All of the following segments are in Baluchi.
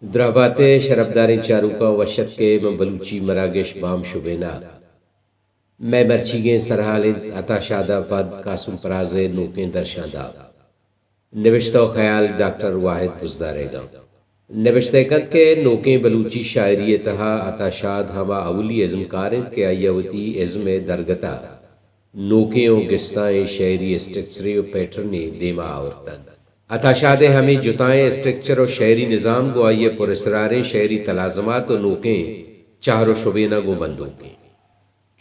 درہبات ءِ شرپداریں چاروکاں وش اتک کہ من بلوچی مراگش بام شبین ءَ۔ مئے مرچیگیں سرحال انت عطا شاد ءَ پد قاسم پراز ءِ نوکیں درشانداب۔ نبشتہ ءُ خیال ڈاکٹر واحد بزداریگاں۔ نبشتہ کنت کہ نوکیں بلوچی شاعری ءِ تہا عطا شاد ہما اولی ازمکار انت کہ آئی ءَ وتی ازم ءِ درگت ءَ نوکیں ءُ گستائیں شعری اسٹرکچرے ءُ پیٹرنے دیما آورتگ۔ عطا شاد ءِ ہمے جتائیں اسٹرکچر ءُ شعری نظام گوں آئی ءِ پراسراریں شعری تلازمات ءُ نوکیں چہر ءُ شبیناں گوں بندوک انت۔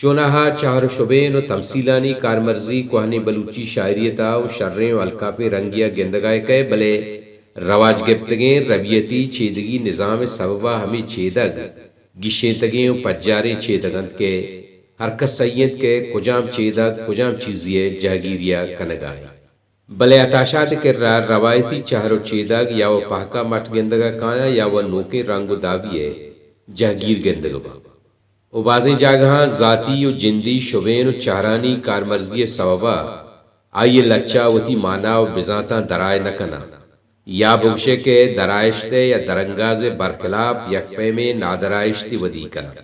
چوناہا چہر ءُ شبین ءُ تمثیلانی کارمرزی کوہنیں بلوچی شاعری ءِ تہا ءُ شریں ءُ الکاپیں رنگے ءَ گندگ ءَ کئے، بلے رواج گپتگیں ربیتی چیدگی نظام ءِ سبب ءَ ہمے چیدگ گیشینتگیں ءُ پجاریں چیدگ انت کہ ہرکس سہی انت کہ کجام چیدگ کجام چیزے ءِ جہگیری ءَ کنگ ءَ انت۔ بلے عطا شاد ءِ کرا روایتی چہر ءُ چیدگ یا وَ پہک ءَ مٹ گندگ ءَ کایاں یا وَ نوکیں رنگ ءُ دابے ءِ جہگیر گندگ باں۔ ءُ بازیں جاگہاں ذاتی ءُ جندی شبین ءُ چہرانی کارمرزی ءِ سوب ءَ آئی ءِ لچہ وتی مانا ءُ بزانتاں درائے نہ کناں یا بگوشئے کہ درائشت ءِ یا درانگاز ءِ برخلاف یک پیمیں نادرائشتے ودی کناں۔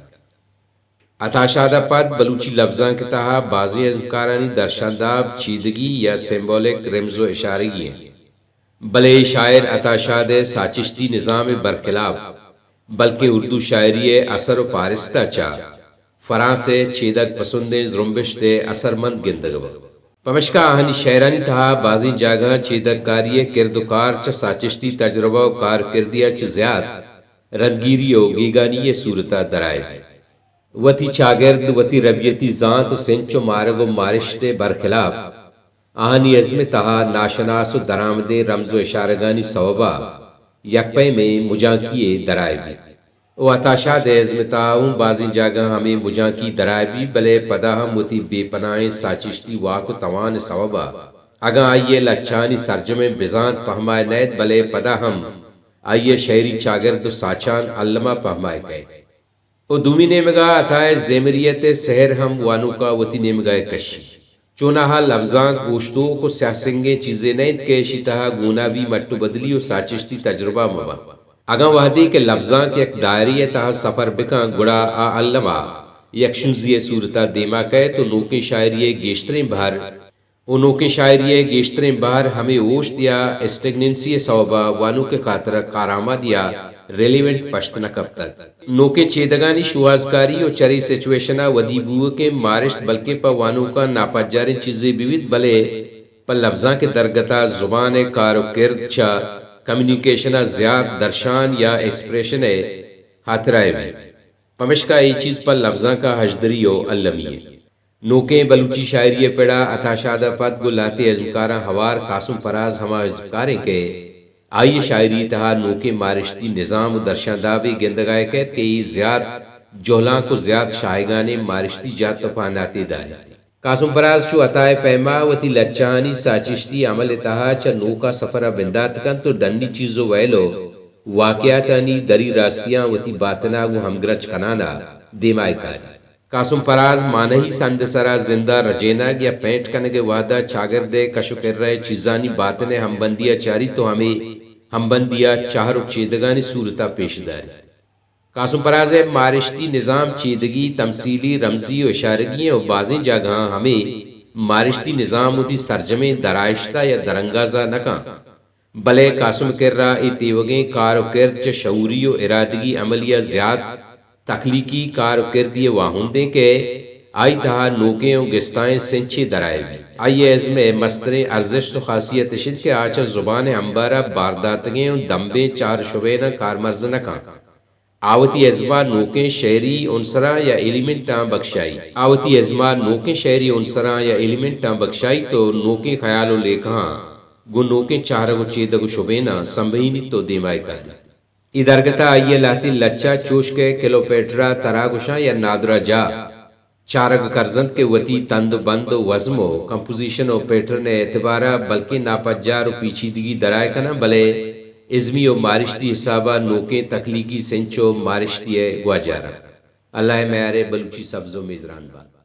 عطا شاد ءَ پد بلوچی لبزانک ءِ تہا بازیں ازمکارانی درشانداب چیدگی یا سمبولک رمز ءُ اشارگی انت۔ بلے اے شاعر عطا شاد ءِ ساچشتی نظام ءِ برخلاف، بلکیں اردو شاعری ءِ اثر ءُ پارست ءَ چہ فرانس ءِ چیدگ پسندیں زرمبشت ءِ اثرمند گندگ بنت۔ پمشکا آہانی شعرانی تہا بازیں جاگہاں چیدگ کاری ءِ کرد ءُ کار چہ ساچشتی تجربہ ءُ کارکردی ءَ چہ زیات رندگیری ءُ گیگانی ءِ صورت ءَ درائیگ بیت۔ وتی چاگرد، وتی ربیتی زانت ءُ سنچ ءُ مارگ ءُ مارشت ءِ برخلاف آہانی ازم ءِ تہا ناشناس ءُ درآمدیں رمز ءُ اشارگانی سوب ءَ یک پیمیں مجانکی یے درائیگ بیت۔ ءُ عطا شاد ءِ ازم ءِ تہا اوں بازیں جاگہاں ہمے مجانکی درائیگ بیت، بلے پدا ہم وتی بے پناہیں ساچشتی واک ءُ توان ءِ سوب ءَ اگاں آئی ءِ لچہانی سرجمیں بزانت پہمائے نئیت، بلے پدا ہم آئی ءِ شعری چاگرد ءُ ساچان الما پہمائے کئیت۔ ءُ دومی نیمگا عطا ءِ زیمریت ءِ سحر ہم وانوکا وتی نیمگا کشی۔ چوناہا لبزانک اوشتوک ءُ سیاہ سنگیں چیزے نہ انت کہ ایشی تہا گونابی مٹ ءُ بدلی ءُ ساچشتی تجربہ مہ بنت۔ اگاں وہدے کہ لبزانک یک دائرے ءِ تہا سفر بکن، گڑا آ الما یک شونزی ءِ صورت ءَ دیما کئیت ءُ نوکیں شاعری ءِ گیشتریں بہر ءُ نوکیں شاعری ءِ گیشتریں بہر ہمے اوشت یا اسٹیگننسی ءِ سوب ءَ وانوک ءِ خاطر ءَ کارآمد یا ریلیونٹ پشت نہ کپتگ۔ نوکیں چیدگانی شوہازکاری ءُ چرے سچویشن ءَ ودی بوؤکیں مارشت بلکیں پہ وانوکاں ناپجاریں چیزے بہ بیت، بلے پہ لبزانک ءِ درگت ءَ زبان ءِ کار ءُ کرد چہ کمیونیکیشن ءَ زیات درشان یا ایکسپریشن ءِ ہاترا ءَ بیت۔ پمشکا اے چیز پہ لبزانک ءَ ہژدری ءُ المی انت۔ نوکیں بلوچی شاعری ءِ پڑ ءَ عطا شاد ءَ پد گوں لہتے ازمکاراں ہوار قاسم پراز ہما ازمکاریں کہ آئی ءِ شاعری ءِ تہا نوکیں مارشتی نظام ءُ درشاندابے گندگ ءَ کئیت کہ اے زیات جہلانک ءُ زیات شاہگانیں مارشتی جات ءُ پہناتے داریت۔ قاسم پراز چو عطا ءِ پیما وتی لچہانی ساچشتی عمل ءِ تہا چہ نوکا سفر ءَ بندات کنت ءُ ڈنی چیز ءُ ویل ءُ واقعاتانی دری راستیاں وتی باتن ءَ گوں ہمگرنچ کنان ءَ دیما ءَ کاریت۔ قاسم پراز مانہی سند ءِ سرا زند ءَ رجینگ یا پینٹ کنگ ءِ وہد ءَ چاگرد ءِ کش ءُ کر ءِ چیزانی باتن ءِ ہمبندی ءَ چاریت ءُ ہمے ہمبندی ءَ چہر ءُ چیدگانی صورت ءَ پیش داریت۔ قاسم پراز ءِ مارشتی نظام چیدگی، تمثیلی، رمزی ءُ اشارگی انت ءُ بازیں جاگہاں ہمے مارشتی نظام وتی سرجمیں درائشت ءَ یا درانگاز ءَ نہ کنت۔ بلے قاسم ءِ کرا اے تیوگیں کار ءُ کرد چہ شعوری ءُ ارادگی عملی ءَ زیات تخلیقی کار ءُ کردے ءِ واہند انت کہ آئی تہا نوکیں ءُ گستائیں سنچے درائیگ بیت۔ آئی ءِ ازم ءِ مستریں ارزشت ءُ خاصیت اش انت کہ آ چہ زبان ءِ امبار ءَ بارداتگیں ءُ دمبیں چہر ءُ شبیناں کارمرز نہ کنت۔ آ وتی ازم ءَ نوکیں شعری عنصراں یا ایلیمنٹاں بکشائیت۔ آ وتی ازم ءَ نوکیں شعری عنصراں یا ایلیمنٹاں بکشائیت ءُ نوکیں خیال ءُ لیکہاں گوں نوکیں چہرگ ءُ چیدگ ءُ شبیناں سمبہینیت ءُ دیما ءَ کاریت۔ اے درگت ءَ آئی ءِ لہتیں لچہ چوش کہ کلیوپیٹرا ترا گوشاں یا نادرا جاہ چارگ کرز انت کہ وتی تند ءُ بند ءُ وزم ءُ کمپوزیشن ءُ پیٹرن ءِ اعتبار ءَ بلکیں ناپجار ءُ پیچیدگی درائے کناں، بلے ازمی ءُ مارشتی حساب ءَ نوکیں تخلیقی سنچ ءُ مارشتی ءِ گواجار انت۔ اللہ ءِ میار ءِ بلوچی سبز ءُ میزران بات۔